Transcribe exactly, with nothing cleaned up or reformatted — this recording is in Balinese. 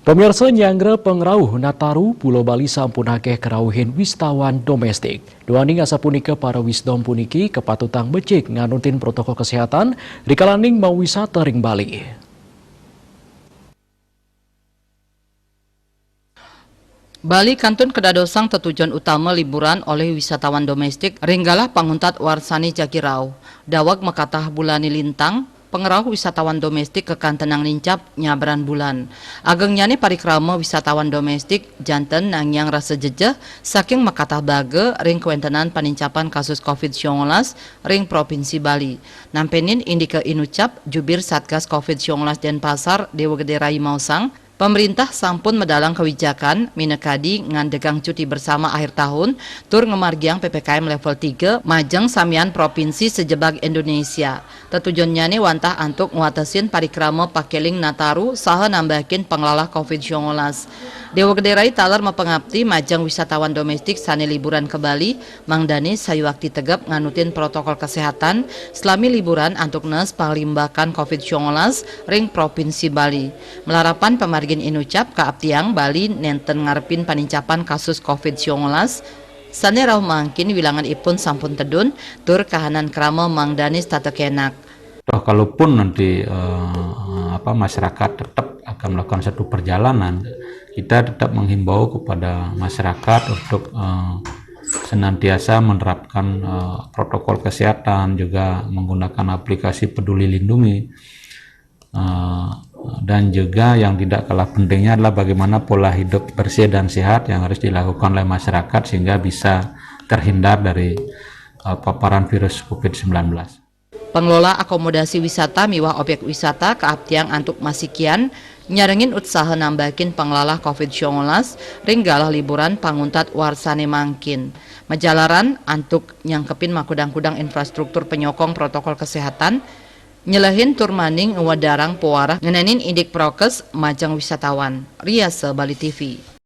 Pemirsa, nyanggra pangrauh Nataru, Pulo Bali sampun akeh karauhin wisatawan domestik. Duaning asapunika, para wisdom puniki kapatutang becik nganutin protokol kesehatan rikalaning mawisata ring Bali. Bali kantun kadadosang tetujon utama liburan olih wisatawan domestik ring galah panguntat warsané jagi rauh. Daweg makatah bulané lintang, pangrauh wisatawan domestik kakantenang nincap nyabran bulan. Agengnyané parikrama wisatawan domestik janten nangiang rasa jejeh saking makatah baga ring kawentenan panincapan kasus covid sembilan belas ring Provinsi Bali. Nampenin indika inucap Jubir Satgas covid sembilan belas Denpasar, Dewa Gede Rai maosang, pamrintah sampun medalang kawijakan minakadi ngandegang cuti bersama akhir tahun tur ngamargiang P P K M level tiga majeng samian provinsi sajebag Indonesia. Tetujonnyané wantah antuk ngwatesin parikrama pakeling Nataru saha nambahakin panglalah covid sembilan belas. Dewa Gede Rai taler mapangapti majeng wisatawan domestik sané liburan ka Bali, mangdané sayuakti tegep nganutin protokol kesehatan salami liburan antuk nes panglimbakan covid sembilan belas ring Provinsi Bali. Malarapan pamargin inucap, kaaptiang Bali nénten ngarepin panincapan kasus covid sembilan belas sané rauh mangkin, wilangan ipun sampun tedun tur kahanan krama mangdané setata kénak. Toh kalaupun nanti, eh, apa, masyarakat tetap akan melakukan satu perjalanan, kita tetap menghimbau kepada masyarakat untuk, eh, senantiasa menerapkan, eh, protokol kesehatan, juga menggunakan aplikasi Peduli Lindungi. Eh, dan juga yang tidak kalah pentingnya adalah bagaimana pola hidup bersih dan sehat yang harus dilakukan oleh masyarakat sehingga bisa terhindar dari, eh, paparan virus covid sembilan belas. Pengelola akomodasi wisata miwah objek wisata kaaptiang antuk masikian nyarengin utsaha nambahakin panglalah covid sembilan belas ring galah liburan panguntat warsané mangkin. Majalaran antuk nyangkepin makudang-kudang infrastruktur penyokong protokol kesehatan, nyelehin tur maning ngwedarang pawarah ngenénin indik prokes majeng wisatawan. Riasa Bali T V.